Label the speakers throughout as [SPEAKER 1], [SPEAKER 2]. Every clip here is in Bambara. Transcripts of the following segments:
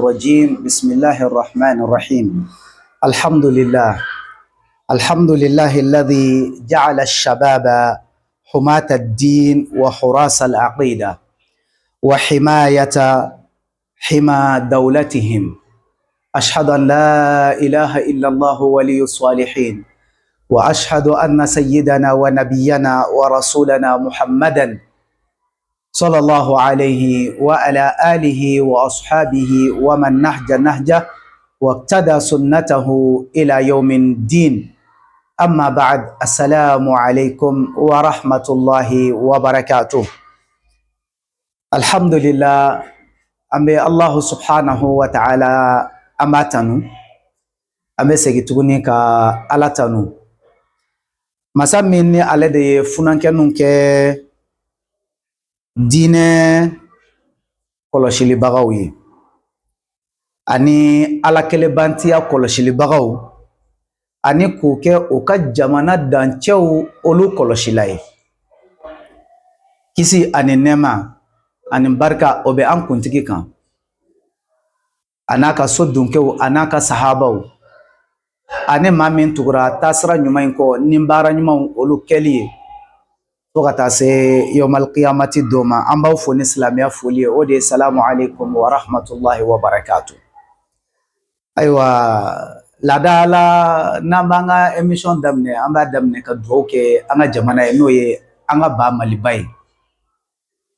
[SPEAKER 1] الرجيم. بسم الله الرحمن الرحيم. الحمد لله، الحمد لله الذي جعل الشباب حماة الدين وحراس العقيدة وحماية حمى دولتهم. أشهد أن لا إله إلا الله ولي الصالحين، وأشهد أن سيدنا ونبينا ورسولنا محمدا صلى الله عليه وعلى آله وأصحابه ومن نهج نهجه واقتدى سنته إلى يوم الدين. أما بعد، السلام عليكم ورحمة الله وبركاته. الحمد لله، an bɛ الله سبحانه وتعالى an b'a tanu, an bɛ segin tuguni ka Ala tanu, masa min ni ale de ye funankɛninw kɛ diinɛ kɔlɔsilibagaw ye ani Ala kelebantiya kɔlɔsilibagaw, ani k'u kɛ u ka jamana dancɛw olu kɔlɔsila ye. Kisi ani nɛɛma ani barika, o bɛ an kuntigi kan, a n'a ka so dunkew, a n'a ka sahabaw, ani maa min tugura taasira ɲuman in kɔ ni baara ɲumanw olu kɛli ye fo ka taa se يوم القيامة don ma. An b'aw fo ni silamɛya foli ye, o de ye سلام عليكم ورحمة الله وبركاته. Ayiwa, laada la, n'an b'an ka émission daminɛ, an b'a daminɛ ka dugawu kɛ an ka jamana ye, n'o ye an ka ba Maliba ye.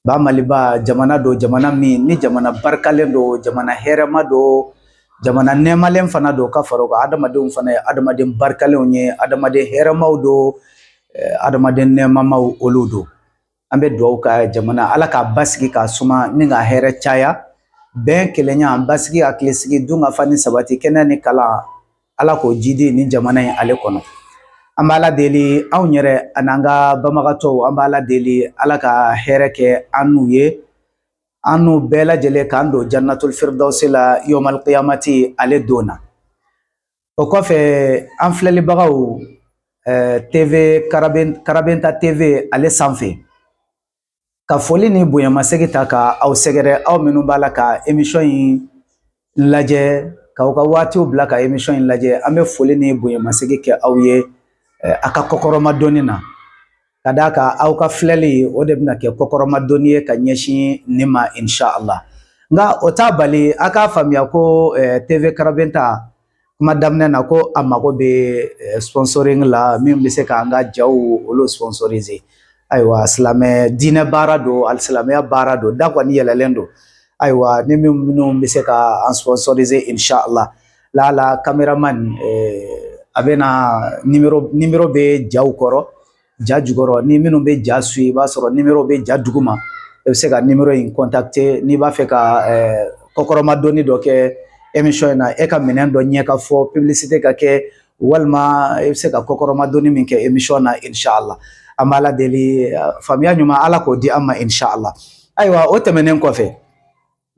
[SPEAKER 1] Ba Maliba jamana don, jamana min ni jamana barikalen don, jamana hɛrɛma don, jamana nɛɛmalen fana don. Ka fara o kan, adamadenw fana ye adamaden barikalenw ye, adamaden hɛrɛmaw don, adamaden nɛɛmamaw olu don. An bɛ dugawu ka jamana, Ala k'a basigi, k'a suma ni ka hɛrɛ caya, bɛn, kelenya, basigi, hakilisigi, dun ka fa ni sabati, kɛnɛya ni kalan, Ala k'o jidi ni jamana in ale kɔnɔ. An b'Ala deli, anw yɛrɛ ani an ka banbagatɔw, an b'Ala deli, Ala ka hɛrɛ kɛ an n'u ye, an n'u bɛɛ lajɛlen, k'an don جنة الفردوس la يوم القيامة ale don na. O kɔfɛ, an filɛlibagaw TV Karabenta TV ale sanfɛ, ka foli ni bonyamasegi ta ka aw sɛgɛrɛ, aw minnu b'a la ka émission in lajɛ, k'aw ka waatiw bila ka émission in lajɛ, an bɛ foli ni bonyamasegi kɛ aw ye a ka kɔkɔrɔmadonni na, ka d'a kan aw ka filɛli o de bɛna kɛ kɔkɔrɔmadonni ye ka ɲɛsin nin ma إن شاء الله. Nka o t'a bali a k'a faamuya ko TV Karabenta, kuma daminɛ na, ko a mago bɛ sponsoring la, min bɛ se k'an ka jaw olu sponsoriser. Ayiwa, silamɛ diinɛ baara don, ali silamɛya baara don, da kɔni yɛlɛlen don. Ayiwa, ni minnu bɛ se ka an sponsoriser, إن شاء الله, lala cameraman a bɛna numéro bɛ jaw kɔrɔ, ja jukɔrɔ. Ni minnu bɛ ja suit, i b'a sɔrɔ numéro bɛ ja duguma, i bɛ se ka numéro in contacter n'i b'a fɛ ka kɔkɔrɔmadonni dɔ kɛ émission in na, e ka minɛn dɔ ɲɛ ka fɔ, publicité ka kɛ, walima i bɛ se ka kɔkɔrɔmadonni min kɛ émission na, إن شاء الله. An b'Ala deli, faamuya ɲuman, Ala k'o di an ma, إن شاء الله. Ayiwa, o tɛmɛnen kɔfɛ,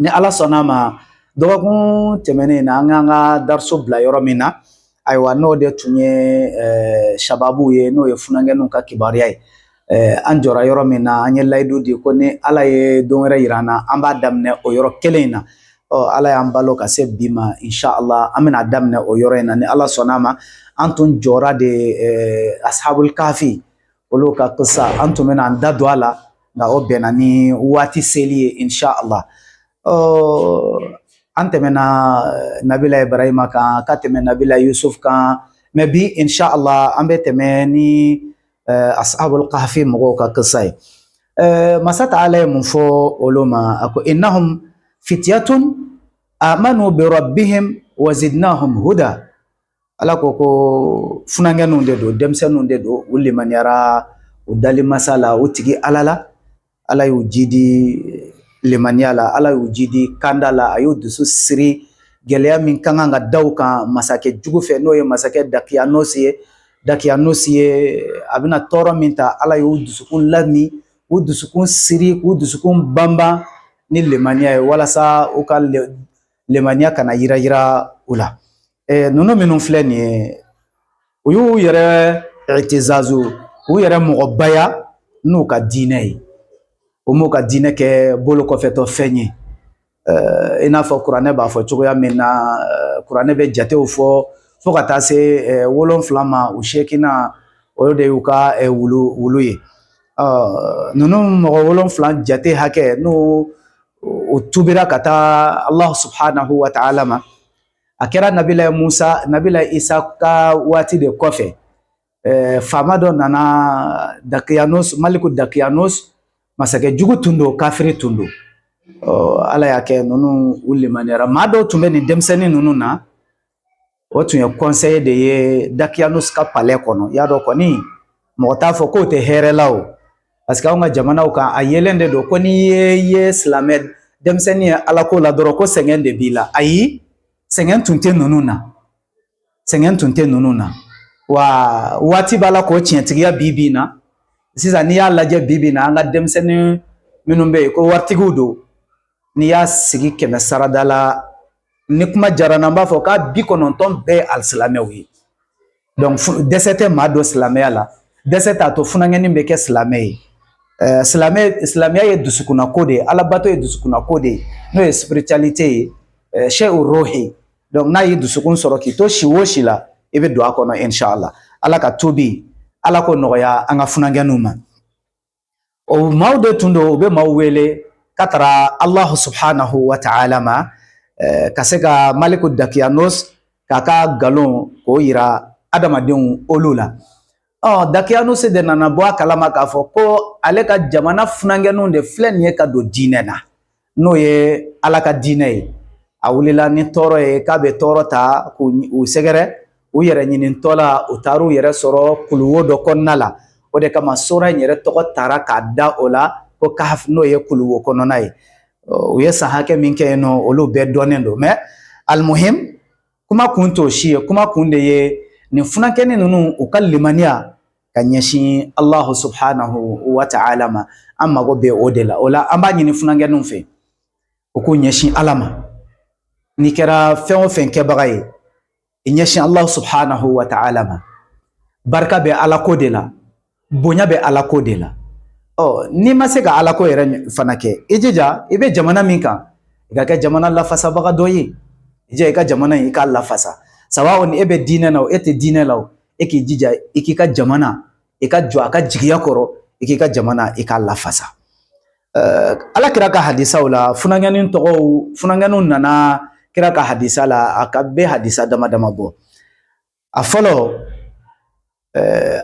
[SPEAKER 1] ni Ala sɔnna a ma, dɔgɔkun tɛmɛnen na, an k'an ka dariso bila yɔrɔ min na, ayiwa, n'o de tun ye sababu ye, n'o ye funankɛninw ka kibaruya ye, an jɔra yɔrɔ min na, an ye layidu di ko ni Ala ye don wɛrɛ yira an na, an b'a daminɛ o yɔrɔ kelen in na. Ɔ, Ala y'an balo ka se bi ma, إن شاء الله, an bɛna daminɛ o yɔrɔ in na ni Ala sɔnna a ma. An tun jɔra de أصحاب الكهف olu ka kisa, an tun bɛna an da don a la, nka o bɛnna ni waati seli ye, إن شاء الله. Ɔ, an tɛmɛna Nabila Ibrahima kan, ka tɛmɛ Nabila Yusuf kan, mais bi, إن شاء الله, an bɛ tɛmɛ ni أصحاب الكهف mɔgɔw ka kisa ye. Masa taala ye mun fɔ olu ma? A ko: إنهم فتية آمنوا بربهم وزدناهم هدى. Ala ko ko funankɛninw de don, denmisɛnninw de don, u limaniyara u dali masa la, u tigi Ala la. Ala y'u jidi limaniya la, Ala y'u jidi kanda la, a y'u dusu siri gɛlɛya min ka kan ka da u kan masakɛ jugu fɛ, n'o ye masakɛ Dakiyanosi ye. Dakiyanosi ye, a bɛna tɔɔrɔ min ta, Ala y'u dusukun lami, k'u dusukun siri, k'u dusukun banban ni limaniya ye, walasa u ka limaniya kana yira yira u la. Ninnu minnu filɛ nin ye, u y'u yɛrɛ itizazu, k'u yɛrɛ mɔgɔbaya n'u ka diinɛ ye, u m'u ka diinɛ kɛ bolo kɔfɛtɔ fɛn ye. I n'a fɔ kuranɛ b'a fɔ cogoya min na, kuranɛ bɛ jatew fɔ fo ka taa se 7 ma, u 8nan o de y'u ka wulu ye. Ninnu mɔgɔ 7 jate hakɛ n'u o tubira ka taa Allah subhanahu wa ta'ala ma, a kɛra Nabila Musa, Nabila Isa ka waati de kɔfɛ. Faama dɔ nana, Dakiyanus, Maliku Dakiyanus, masakɛ jugu tun don, kafiri tun don. Ala y'a kɛ ninnu u limaniyara. Maa dɔw tun bɛ nin denmisɛnnin ninnu na, o tun ye conseiller de ye Dakiyanus ka palais kɔnɔ. I y'a dɔn kɔni, mɔgɔ t'a fɔ k'o tɛ hɛrɛ la o, parce que anw ka jamanaw kan a yelen de don ko n'i ye silamɛ denmisɛnnin ye alako la dɔrɔn ko sɛgɛn de b'i la. Ayi, sɛgɛn tun tɛ ninnu na, sɛgɛn tun tɛ ninnu na. Wa waati b'a la k'o tiɲɛtigiya bi bi in na. Sisan n'i y'a lajɛ bi bi in na, an ka denmisɛnnin minnu bɛ yen ko waritigiw don, n'i y'a sigi 100 sarada la, ni kuma jara n na, n b'a fɔ k'a 90 bɛɛ ye alisilamɛw ye. Donc dɛsɛ tɛ maa dɔ silamɛya la, dɛsɛ t'a to funankɛnin bɛ kɛ silamɛ ye. Silamɛya ye dusukunnako de ye, alabato ye dusukunnako de ye, n'o ye spiritualité ye, shay'u rohi. Donc n'a y'i dusukun sɔrɔ k'i to si o si la, i bɛ don a kɔnɔ inshallah. Ala ka tubi, Ala k'o nɔgɔya an ka funankɛninw ma. O maaw de tun don, u bɛ maaw wele ka taara Allah subhanahu wa ta'ala ma, ka se ka Maliku Dakiyanus k'a ka nkalon k'o yira adamadenw olu la. Dakiyanus de nana bɔ a kalama k'a fɔ ko ale ka jamana funankɛninw de filɛ nin ye ka don diinɛ na, n'o ye Ala ka diinɛ ye. A wulila ni tɔɔrɔ ye k'a bɛ tɔɔrɔ ta k'u sɛgɛrɛ, u yɛrɛ ɲinitɔ la, u taar'u yɛrɛ sɔrɔ kuluwo dɔ kɔnɔna la. O de kama sora in yɛrɛ tɔgɔ tara k'a da o la ko Kahf, n'o ye kuluwo kɔnɔna ye. U ye san hakɛ min kɛ yen nɔ, olu bɛɛ dɔnnen don. Mais almuhim, kuma kun t'o si ye, kuma kun de ye nin funankɛnin ninnu u ka limaniya ka ɲɛsin Allah subhanahu wa ta'ala ma. An mago bɛ o de la. O la an b'a ɲini funankɛninw fɛ u k'u ɲɛsin Ala ma. N'i kɛra fɛn o fɛn kɛbaga ye, i ɲɛsin Allah subhanahu wa ta'ala ma. Barika bɛ Ala ko de la, bonya bɛ Ala ko de la. N'i ma se ka Ala ko yɛrɛ fana kɛ, i jija i bɛ jamana min kan, i ka kɛ jamana lafasabaga dɔ ye. I jija i ka jamana in i k'a lafasa. Sawa ni e bɛ diinɛ na o, e tɛ diinɛ la o, e k'i jija i k'i ka jamana, i ka jɔ a ka jigiya kɔrɔ, i k'i ka jamana i k'a lafasa. Ala kira ka hadisaw la, funankɛnin tɔgɔw, funankɛninw nana kira ka hadisa la, a ka bɛ hadisa dama dama bɔ. A fɔlɔ,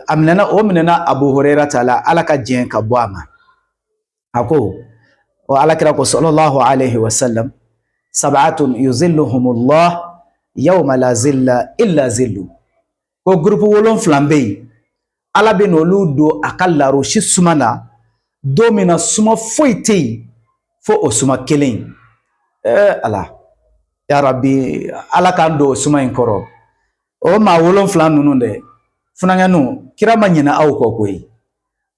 [SPEAKER 1] a minɛna, o minɛna Abu Huraira ta la, Ala ka jɛn ka bɔ a ma. A ko o Ala kira ko sallallahu alaihi wa sallam, sab'atun yuzilluhumullah yawma la zilla illa zillu. Ko groupe 7 bɛ yen, Ala bɛ n'olu don a ka larosi suma na don min na suma foyi tɛ yen fo o suma kelen. Ala ya Rabbi, Ala k'an don o suma in kɔrɔ. O maa 7 ninnu dɛ, funankɛninw, kira ma ɲinɛ aw kɔ koyi.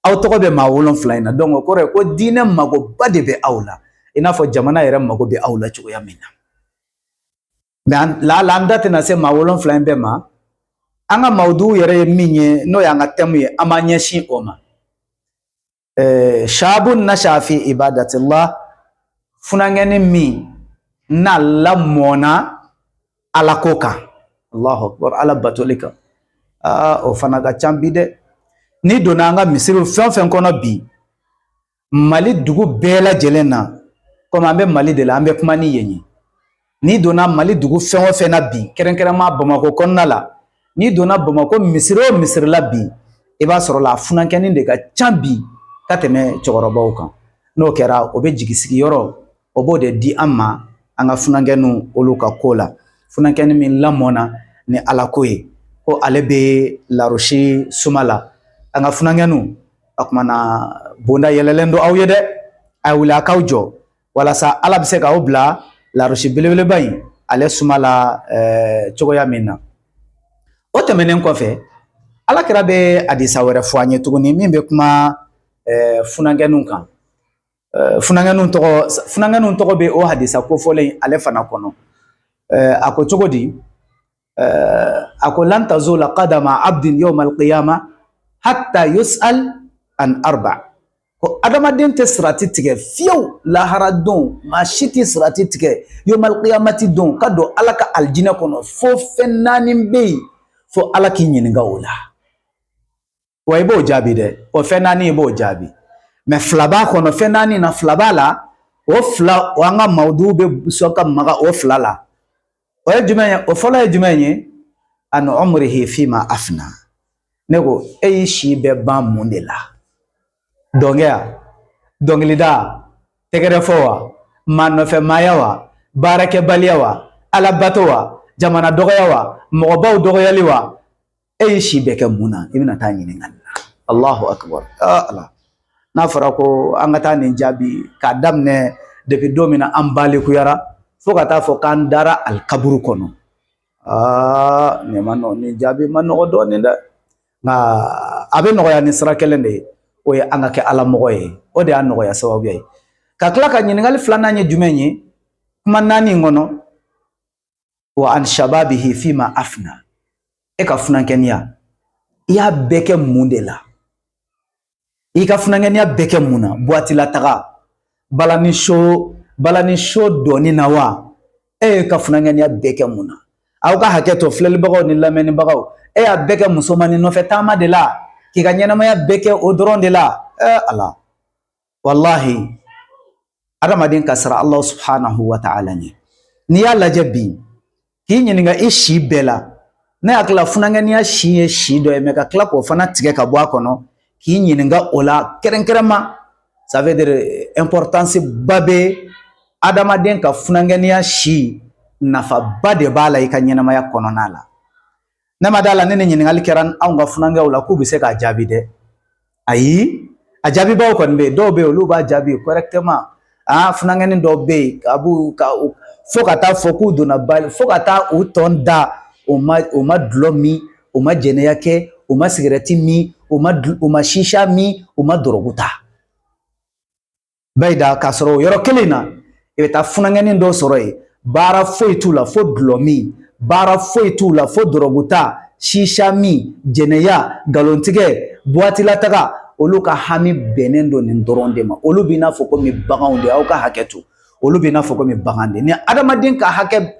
[SPEAKER 1] Aw tɔgɔ bɛ maa 7 in na. Donc o kɔrɔ ye ko diinɛ magoba de bɛ aw la, i n'a fɔ jamana yɛrɛ mago bɛ aw la cogoya min na. Mais laala an da tɛna se maa 7 in bɛɛ ma. An ka mawudu yɛrɛ ye min ye, n'o y'an ka thème ye, an b'an ɲɛsin o ma. Shabun nasha fi ibadatillah, funankɛnin min n'a lamɔna Ala ko kan, Allahu akbar, Ala batoli kan. O fana ka ca bi dɛ. N'i donna an ka misiriw fɛn o fɛn kɔnɔ bi, Mali dugu bɛɛ lajɛlen na, komi an bɛ Mali de la, an bɛ kuma ni yen ye. N'i donna Mali dugu fɛn o fɛn na bi, kɛrɛnkɛrɛnma Bamakɔ kɔnɔna la, n'i donna Bamakɔ misiri o misiri la bi, i b'a sɔrɔ la a funankɛnin de ka ca bi ka tɛmɛ cɛkɔrɔbaw kan. N'o kɛra, o bɛ jigi sigiyɔrɔ, o b'o de di an ma an ka funankɛninw olu ka ko la. Funankɛnin min lamɔna ni Ala ko ye, ko ale bɛ larosi suma la. An ka funankɛninw, o tuma na bonda yɛlɛlen don aw ye dɛ. A ye wuli a k'aw jɔ walasa Ala bɛ se k'aw bila larosi belebeleba in ale suma la cogoya min na. O tɛmɛnen kɔfɛ, Ala kira bɛ hadisa wɛrɛ fɔ an ye tuguni min bɛ kuma funankɛninw kan. Funankɛninw tɔgɔ bɛ o hadisa kofɔlen ale fana kɔnɔ. A ko cogo di? A ko lan tazula qadama abdin yawma alqiyama hatta yus'al an arba. Ko adamaden tɛ sirati tigɛ fiyewu lahara don, maa si tɛ sirati tigɛ yomal qiyamati don ka don Ala ka alijinɛ kɔnɔ, fo fɛn naani bɛ yen, fo Ala k'i ɲininka o la. Wa i b'o jaabi dɛ, o fɛn naani i b'o jaabi. Mɛ fila b'a kɔnɔ, fɛn naani na fila b'a la, o fila o an ka mawudu bɛ sɔn ka maga o fila la. O ye jumɛn ye? O fɔlɔ ye jumɛn ye? An umrihi fima afna. Ne ko e y'i si bɛɛ ban mun de la? Dɔnkɛ dɔnkilida, tɛgɛrɛ fɔ wa, maa nɔfɛ maaya wa, baarakɛbaliya wa, alabato wa, jamana dɔgɔya wa, mɔgɔbaw dɔgɔyali wa? E y'i si bɛɛ kɛ mun na? I bɛna taa ɲininka nin na. Allahu akbar. Ala, n'a fɔra ko an ka taa nin jaabi k'a daminɛ depuis don min na an balikuyara fo ka taa fɔ k'an dara alikaburu kɔnɔ, aa, nin ma nɔgɔ, nin jaabi ma nɔgɔ dɔɔnin dɛ. Nka a bɛ nɔgɔya ni sira kelen de ye, o ye an ka kɛ ala mɔgɔ ye. O de y'a nɔgɔya sababu ye. Ka tila ka ɲininkali filanan ye jumɛn ye kuma naani in kɔnɔ? Wa an shababihi fima afna. E ka funankɛniya, i y'a bɛɛ kɛ mun de la? I ka funankɛniya bɛɛ kɛ mun na? Buwati la taga, balani so, balani so dɔɔni na wa? E ye ka funankɛniya bɛɛ kɛ mun na? Aw ka hakɛ to, filɛlibagaw ni lamɛnnibagaw, e y'a bɛɛ kɛ musomannin nɔfɛ taama de la, k'i ka ɲɛnamaya bɛɛ kɛ o dɔrɔn de la. Ala, walahi, adamaden ka siran Allah subhanahu wa ta'ala ɲɛ. N'i y'a lajɛ bi k'i ɲininka i si bɛɛ la, ne hakili la funankɛniya si ye si dɔ ye, mɛ ka tila k'o fana tigɛ ka bɔ a kɔnɔ k'i ɲininka o la kɛrɛnkɛrɛnma, ça veut dire importance ba bɛ adamaden ka funankɛniya si, nafaba de b'a la i ka ɲɛnamaya kɔnɔna la. Ne ma d'a la ne ni ɲininkali kɛra anw ka funankɛw la k'u bɛ se k'a jaabi dɛ. Ayi, a jaabibaw kɔni bɛ yen. Dɔw bɛ yen, olu b'a jaabi correctement. Aa, funankɛnin dɔw bɛ yen, a b'u ka fo ka taa fɔ k'u donna bali, fo ka taa u tɔn da, u ma dulɔ min, u ma jɛnɛya kɛ, u ma sigɛrɛti min, u ma shisha min, u ma dɔrɔgu ta. Bayida k'a sɔrɔ o yɔrɔ kelen na, i bɛ taa funankɛnin dɔw sɔrɔ yen, baara foyi t'u la fo dulɔ min, baara foyi t'u la fo dɔrɔgu ta, shisha min, jɛnɛya, nkalontigɛ, buwatilataga. Olu ka hami bɛnnen don nin dɔrɔn de ma. Olu b'i n'a fɔ komi baganw de. Aw ka hakɛ to, olu b'i n'a fɔ komi bagan de. Ni adamaden ka hakɛ,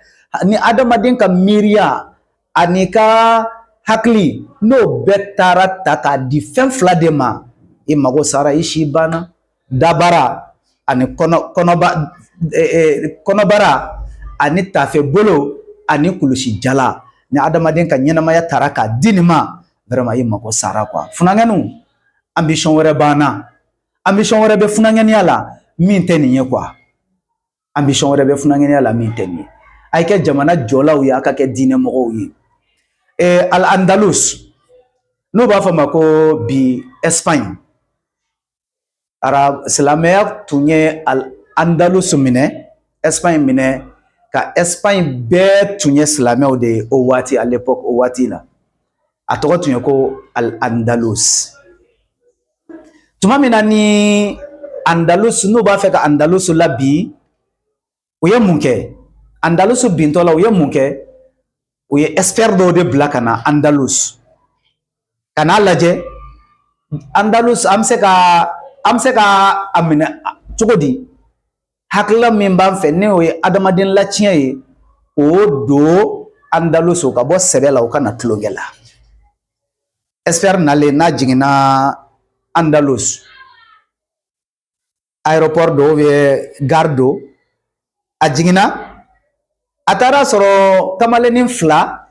[SPEAKER 1] ni adamaden ka miiriya ani ka hakili, n'o bɛɛ taara ta k'a di fɛn fila de ma, i mago sara, i si banna. Dabara ani kɔnɔ, kɔnɔba, kɔnɔbara ani tafe bolo ani kulusi jala. Ni adamaden ka ɲɛnamaya taara k'a di nin ma, vraiment i mago sara quoi. Funankɛninw, ambition wɛrɛ b'an na, ambition wɛrɛ bɛ funankɛniya la min tɛ nin ye quoi. Ambition wɛrɛ bɛ funankɛniya la min tɛ nin ye. A ye kɛ jamana jɔlaw ye, a ka kɛ diinɛ mɔgɔw ye. Al Andalus, n'u b'a fɔ ma ko bi Espagne, arab silamɛya tun ye Al Andalus minɛ, Espagne minɛ, ka Espagne bɛɛ tun ye silamɛw de ye o waati, à l'époque, o waati la a tɔgɔ tun ye ko Al Andalus. Tuma min na ni Andalus, n'u b'a fɛ ka Andalus la bi, u ye mun kɛ? Andalus bintɔ la, u ye mun kɛ? U ye expert dɔw de bila ka na Andalus ka n'a lajɛ Andalus, an bɛ se ka a minɛ cogo di? Hakilila min b'an fɛ, n'o ye adamaden latiɲɛ ye, o don Andalus, o ka bɔ sɛbɛ la, o ka na tulonkɛ la. Expert nalen, n'a jiginna Andalus aéroport dɔ ou bien gare do, a jiginna, a taara sɔrɔ kamalennin fila,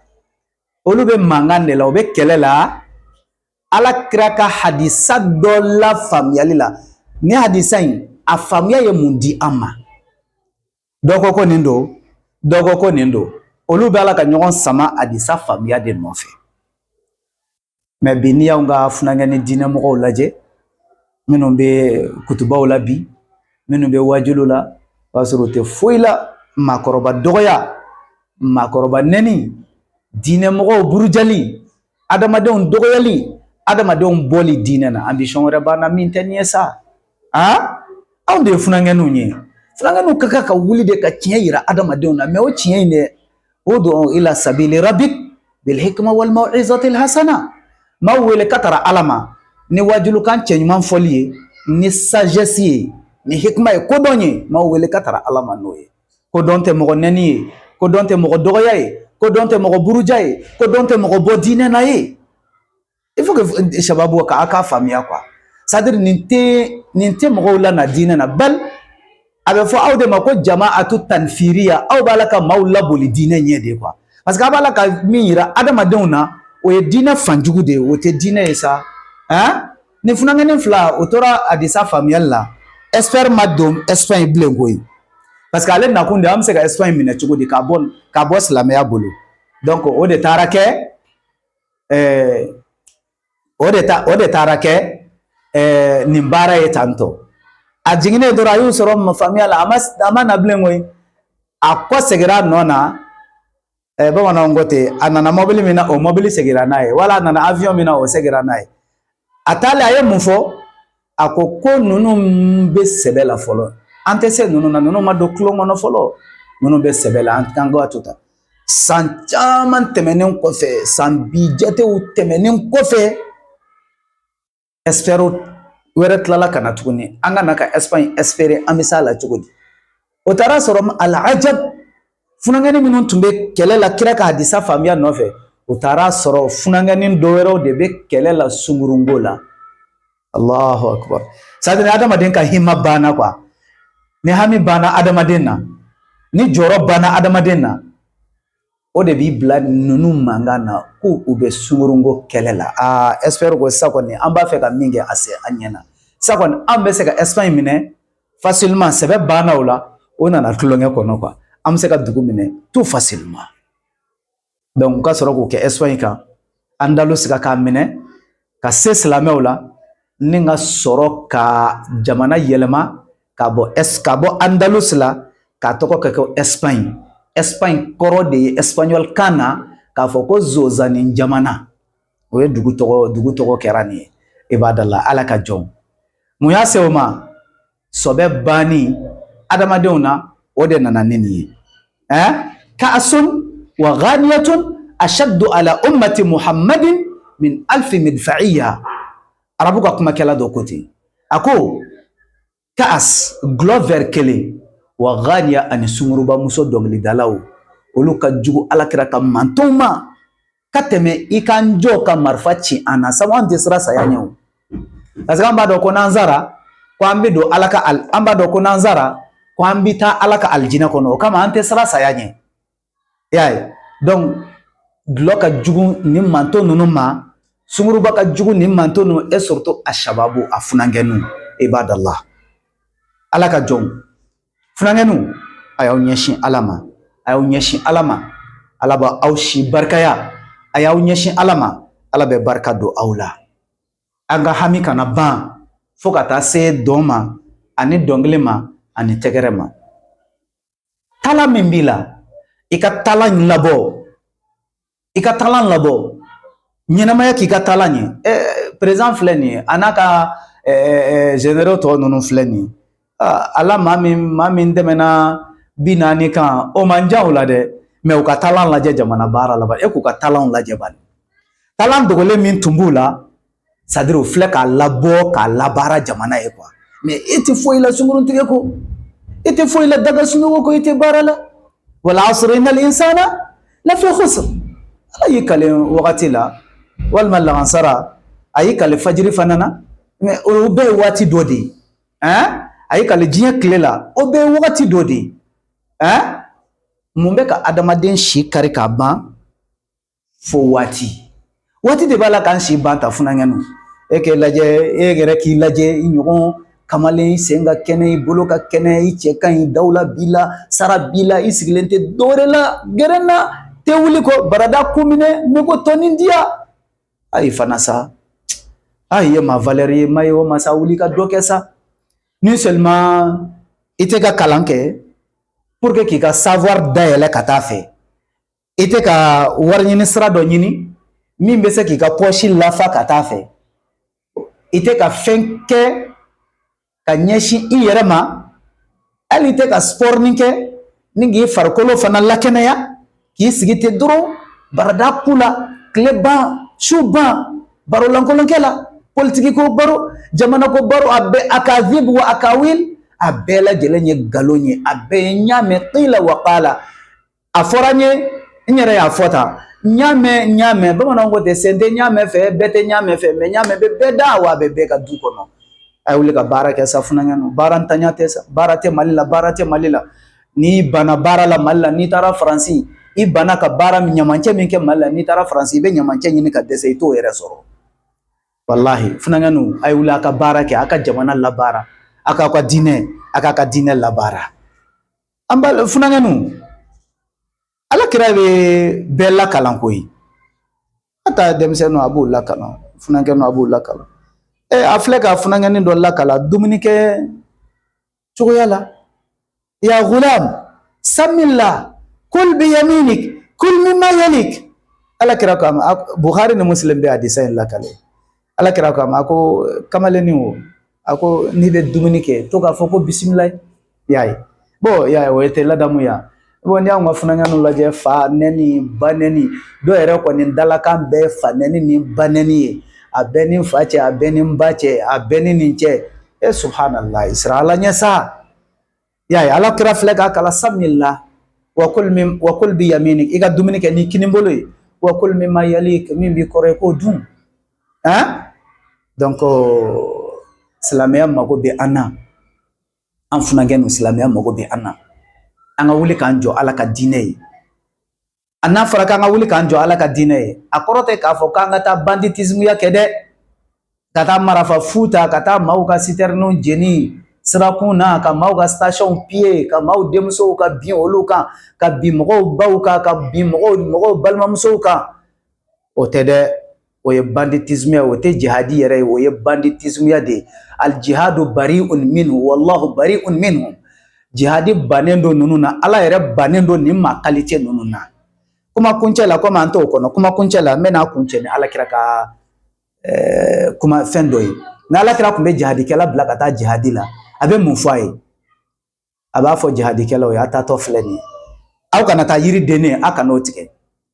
[SPEAKER 1] olu bɛ mankan de la, u bɛ kɛlɛ la Ala kira ka hadisa dɔ la faamuyali la. Ni hadisa in a faamuya ye mun di an ma? Dɔ ko ko nin don, dɔ ko ko nin don. Olu bɛ ala ka ɲɔgɔn sama hadisa faamuya de nɔfɛ. Mɛ bi, n'i y'anw ka funankɛ ni diinɛ mɔgɔw lajɛ, minnu bɛ kutubaw la bi, minnu bɛ wajuliw la, o b'a sɔrɔ u tɛ foyi la maakɔrɔba dɔgɔya, maakɔrɔba nɛni, diinɛ mɔgɔw burujali, adamadenw dɔgɔyali, adamadenw bɔli diinɛ na. Ambition wɛrɛ b'an na min tɛ nin ye sa. A anw de ye funankɛninw ye. Funankɛninw ka kan ka wuli de ka tiɲɛ yira adamadenw na. Mɛ o tiɲɛ in dɛ, udu ila sabili rabbik bil hikma wal mau'izati al hasana. Maaw wele ka tara Ala ma ni wajulukan cɛɲuman fɔli ye. Ni sagesse ye, ni hikima ye, kodɔn ye, maaw wele ka tara Ala ma n'o ye. Kodɔn tɛ mɔgɔ nɛni ye, kodɔn tɛ mɔgɔ dɔgɔya ye, kodɔn tɛ mɔgɔ buruja ye, kodɔn tɛ mɔgɔ bɔ diinɛ na ye. Il faut que sababu ka a k'a faamuya quoi. C'est à dire nin tɛ mɔgɔw la na diinɛ na, bal a bɛ fɔ aw de ma ko jamaatu tanfiriya. Aw b'a la ka maaw laboli diinɛ ɲɛ de quoi, parce que a b'a la ka min yira adamadenw na, o ye diinɛ fanjugu de ye, o tɛ diinɛ ye sa. Han, ni funankɛnin fila o tora hadisa faamuyali la, expert ma don Espagne bilen koyi, parce que ale nakun de an bɛ se ka Espagne minɛ cogo di k'a bɔ silamɛya bolo. Donc o de taara kɛ nin baara ye tantɔ. A jiginnen dɔrɔn, a y'u sɔrɔ faamuya la, a ma na bilen koyi, a kɔ seginna a nɔ na. Bamananw ko ten, a nana mɔbili min na, o mɔbili seginna n'a ye, wala a nana avion min na, o seginna n'a ye. A taalen, a ye mun fɔ? A ko ko ninnu bɛ sɛbɛ la fɔlɔ, an tɛ se ninnu na, ninnu ma don tulon kɔnɔ fɔlɔ, ninnu bɛ sɛbɛ la, an kan ka to tan. San caman tɛmɛnen kɔfɛ, san bi jatew tɛmɛnen kɔfɛ, expert wɛrɛ tilala ka na tuguni. An ka na ka Espagne espérer, an bɛ s'a la cogo di? O taara sɔrɔ, alajab, funankɛnin minnu tun bɛ kɛlɛ la kira ka hadisa faamuya nɔfɛ, o taara sɔrɔ funankɛnin dɔ wɛrɛw de bɛ kɛlɛ la sungurunko la. Allahu akbar! C'est à dire adamaden ka hima banna quoi. Ni hami banna adamaden na, ni jɔrɔ banna adamaden na, o de b'i bila ninnu mankan na ko u bɛ sungurunko kɛlɛ la. Aa, expert ko sisan kɔni, an b'a fɛ ka min kɛ, a se an ɲɛ na. Sisan kɔni, an bɛ se ka Espagne minɛ facilement. Sɛbɛ banna o la, o nana tulonkɛ kɔnɔ quoi. An bɛ se ka dugu minɛ tout facilement. Donc u ka sɔrɔ k'o kɛ Espagne kan, Andalus ka k'a minɛ ka se silamɛw la, ni ka sɔrɔ ka jamana yɛlɛma ka bɔ Andalus la, k'a tɔgɔ kɛ ko Espagne. Espagne kɔrɔ de ye espagnol kan na k'a fɔ ko zozani jamana. O ye dugu tɔgɔ, dugu tɔgɔ kɛra nin ye. I b'a da la, Ala ka jɔn, mun y'a se o ma? Sɔbɛ banni adamadenw na, o de nana ni nin ye. Ka'asun wa ghaniyatun ashaddu ala ummati Muhammadin min alfi midfa'iya. Arabu ka kumakɛla dɔ ko ten, a ko ka'as, gulɔ verre kelen, wa ghaniya, ani sungurubamuso dɔnkilidalaw, olu ka jugu Alakira ka mantɔnw ma ka tɛmɛ i k'an jɔ ka marifa ci an na. Sabu an tɛ siran saya ɲɛ o, parce que an b'a dɔn ko n'an sara ko an bɛ don Ala ka, an b'a dɔn ko n'an sara ko an bɛ taa Ala ka alijinɛ kɔnɔ. O kama an tɛ siran saya ɲɛ, i y'a ye. Donc gulɔ ka jugu ni manton ninnu ma, sunguruba ka jugu ni manton ninnu, et surtout a sababu a funankɛninw. Ibadallah, Ala ka jɔnw, funankɛninw, a y'aw ɲɛsin Ala ma, a y'aw ɲɛsin Ala ma, Ala b'aw si barikaya. A y'aw ɲɛsin Ala ma, Ala bɛ barika don aw la. An ka hami kana ban fo ka taa se dɔn ma, ani dɔnkili ma, ani tɛgɛrɛ ma. Tala min b'i la, i ka tala in labɔ, i ka talan labɔ, ɲɛnamaya k'i ka talan ye. Président filɛ nin ye, a n'a ka généraux tɔ ninnu filɛ nin ye. Ala, maa min tɛmɛna 40 kan, o man jan o la dɛ, mais u ka talan lajɛ jamana baara la. E k'u ka talanw lajɛ bani, talan dogolen min tun b'u la, c'est à dire u filɛ k'a labɔ k'a labaara jamana ye quoi. Mais e tɛ foyi la sunkurun tigɛ ko, e tɛ foyi la daga sunɔgɔ ko, i tɛ baara la. Wal asri innal insana lafi khusr. Ala y'i kale wagati la, walima lagansara, a y'i kale fajiri fana na, mais o bɛɛ ye waati dɔ de ye. Hein, a y'i kale diɲɛ tile la, o bɛɛ ye wagati dɔ de ye. Hein, mun bɛ ka adamaden si kari k'a ban fo waati? Waati de b'a la k'an si ban ta. Funankɛninw, e k'e lajɛ, e yɛrɛ k'i lajɛ, i ɲɔgɔn kamalen, i sen ka kɛnɛ, i bolo ka kɛnɛ, i cɛ ka ɲi, dawula b'i la, sara b'i la, i sigilen tɛ dɔwɛrɛ la, gɛrɛn na tɛ wuli kɔ barada kun minɛ, ne ko tɔnin diya. Ayi fana sa, ayi ye ma valeur ye ma ye o ma sa, wuli ka dɔ kɛ sa. Non seulement i tɛ ka kalan kɛ pour que k'i ka savoir dayɛlɛ ka taa fɛ, i tɛ ka wari ɲini sira dɔ ɲini min bɛ se k'i ka poche lafa ka taa fɛ, i tɛ ka fɛn kɛ ka ɲɛsin i yɛrɛ ma, hali i tɛ ka sport ni kɛ ni k'i farikolo fana lakɛnɛya, k'i sigi ten dɔrɔn barada ku la, tile ban su ban, baro lankolonkɛ la, politiki ko baro. Jamana ko baro, a bɛɛ akazib wa akawil, a bɛɛ lajɛlen ye nkalon ye, a bɛɛ ye n y'a mɛn, qila wa qala, a fɔra n ye, n yɛrɛ y'a fɔ tan, n y'a mɛn, n y'a mɛn. Bamananw ko ten, sen tɛ ɲaamɛ fɛ, bɛɛ tɛ ɲaamɛ fɛ, mɛ ɲaamɛ bɛ bɛɛ da, wa a bɛ bɛɛ ka du kɔnɔ. A ye wuli ka baara kɛ sa, funankɛninw. Baara ntanya tɛ sa, baara tɛ Mali la, baara tɛ Mali la. N'i banna baara la Mali la, n'i taara Faransi, i banna ka baara ɲamancɛ min kɛ Mali la, n'i taara Faransi, i bɛ ɲamancɛ ɲini ka dɛsɛ, i t'o yɛrɛ sɔrɔ. Walahi, funankɛninw, a ye wuli a ka baara kɛ, a ka jamana labaara, a k'aw ka diinɛ, a k'a ka diinɛ labaara. An b'a funankɛninw, Ala kira bɛ bɛɛ lakalan koyi. A ta denmisɛnninw, a b'u lakalan, funankɛninw, a b'u lakalan. A filɛ ka funankɛnin dɔ lakalan dumuni kɛ cogoya la. Ya gulam, samillah, kul bi yaminik, kul mimma yalik. Ala kira ko a ma, Bukhari ni Muslim bɛ hadisa in lakale. Ala kira ko a ma, a ko kamalennin o, a ko n'i bɛ dumuni kɛ, to k'a fɔ ko bisimilayi. Y'a ye, bon, y'a ye, o tɛ ladamu ya. Bon, n'i y'anw ka funankɛninw lajɛ, fa nɛni, ba nɛni, dɔw yɛrɛ kɔni dalakan bɛɛ fa nɛni ni ba nɛni ye. A bɛɛ ni fa cɛ, a bɛɛ ni ba cɛ, a bɛɛ ni nin cɛ. E subhanallah, siran Ala ɲɛ sa. Y'a ye, Ala kira filɛ k'a kala, samillah wa kul min wa kul bi yaminik, i ka dumuni kɛ ni kini bolo ye, wa kul mimma yalik, min b'i kɔrɔ i k'o dun. Hein, donc silamɛya mago bɛ an na, an funankɛninw, silamɛya mago bɛ an na. An ka wuli k'an jɔ Ala ka diinɛ ye. A n'a fɔra k'an ka wuli k'an jɔ Ala ka diinɛ ye, a kɔrɔ tɛ k'a fɔ k'an ka taa banditisme kɛ dɛ, ka taa marafa fu ta, ka taa maaw ka sitɛriniw jeni sirakun na, ka maaw ka stationw piller, ka maaw denmusow ka bin olu kan, ka bin mɔgɔw baw kan, ka bin mɔgɔw balimamusow kan. O tɛ dɛ, o ye banditisme ye, o tɛ jihadi yɛrɛ ye, o ye banditisme de ye. Al jihadu bari'un minhu wallahu bari'un minhu. Jihadi bannen don ninnu na, Ala yɛrɛ bannen don nin maa qualité ninnu na. Kuma kuncɛ la, komi an t'o kɔnɔ, kuma kuncɛ la, n bɛna kuncɛ ni Ala kira ka kuma fɛn dɔ ye. Ni Ala kira tun bɛ jihadikɛla bila ka taa jihadi la, a bɛ mun fɔ a ye? A b'a fɔ jihadikɛlaw ye, a taatɔ filɛ nin ye, aw kana taa yiri dennen, a kana o tigɛ,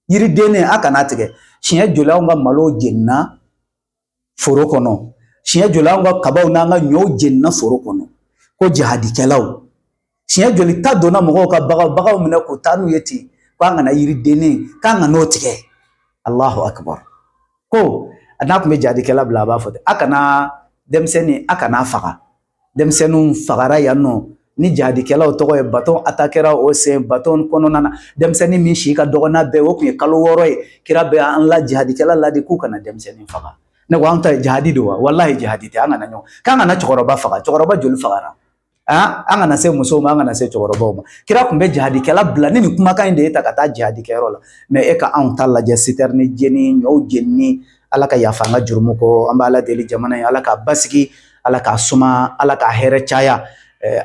[SPEAKER 1] yiri dennen, a kana tigɛ. Siɲɛ joli anw ka malo jenina foro kɔnɔ? Siɲɛ joli anw ka kabaw n'an ka ɲɔw jenina foro kɔnɔ? Ko jihadikɛlaw, siɲɛ joli ta donna mɔgɔw ka baganw minɛ k'u taa n'u ye ten, k'an kana yiri dennen, k'an kana o tigɛ. Allahu akbar. Ko n'a tun bɛ jihadikɛla bila, a b'a fɔ ten, a kana denmisɛnnin, a kana faga. Denmisɛnninw fagara yan nɔ ni jihadikɛlaw tɔgɔ ye. Baton atakɛra o sen baton kɔnɔna na, denmisɛnnin min si ka dɔgɔ n'a bɛɛ, o tun ye kalo 6 ye. Kira bɛ an la jihadikɛla ladi k'u kana denmisɛnnin faga. Ne ko an ta ye jihadi don wa? Walahi, jihadi tɛ. An kana ɲɔgɔn k'an kana cɛkɔrɔba faga. Cɛkɔrɔba joli fagara? An kana se musow ma, an kana se cɛkɔrɔbaw ma. Kira tun bɛ jihadikɛla bila ni nin kumakan in de ye ta ka taa jihadikɛyɔrɔ la. Mɛ e ka anw ta lajɛ, sitɛrini jeni, ɲɔw jeni. Ala ka yafa an ka jurumu kɔ. An bɛ Ala deli, jamana in, Ala k'a basigi, Ala k'a suma, Ala k'a hɛrɛ caya.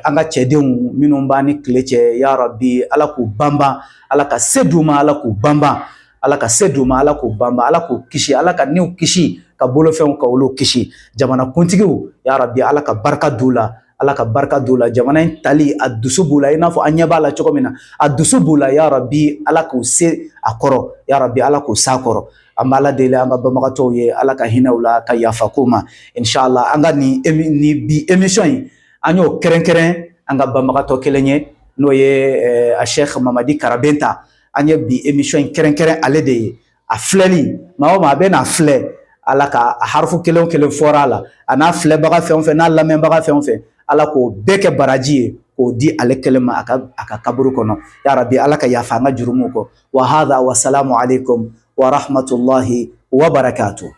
[SPEAKER 1] An ka cɛdenw minnu b'an ni tile cɛ, ya Rabi, Ala k'u banban, Ala ka se d'u ma, Ala k'u banban, Ala ka se d'u ma, Ala k'u banban, Ala k'u kisi, Ala ka niw kisi, ka bolofɛnw ka olu kisi. Jamana kuntigiw, ya Rabi, Ala ka barika d'u la, Ala ka barika d'u la. Jamana in tali, a dusu b'u la, i n'a fɔ an ɲɛ b'a la cogo min na, a dusu b'u la. Ya Rabi, Ala k'u se a kɔrɔ, ya Rabi, Ala k'u s'a kɔrɔ. An b'Ala deli an ka banbagatɔw ye, Ala ka hinɛ u la, ka yafa k'u ma, inshallah. An ka nin bi émission in, an y'o kɛrɛnkɛrɛn an ka banbagatɔ kelen ye, n'o ye a Sheikh Mamadi Karabenta. An ye bi émission in kɛrɛnkɛrɛn ale de ye. A filɛli, maa o maa a bɛ n'a filɛ, Ala ka a harifu kelen o kelen fɔra a la, a n'a filɛbaga fɛn o fɛn, n'a lamɛnbaga fɛn o fɛn, Ala k'o bɛɛ kɛ baraji ye k'o di ale kelen ma a ka kaburu kɔnɔ. Ya Rabi, Ala ka yafa an ka jurumuw kɔ. Wa hadha, wa salamu alaikum wa rahmatullahi wa barakatuh.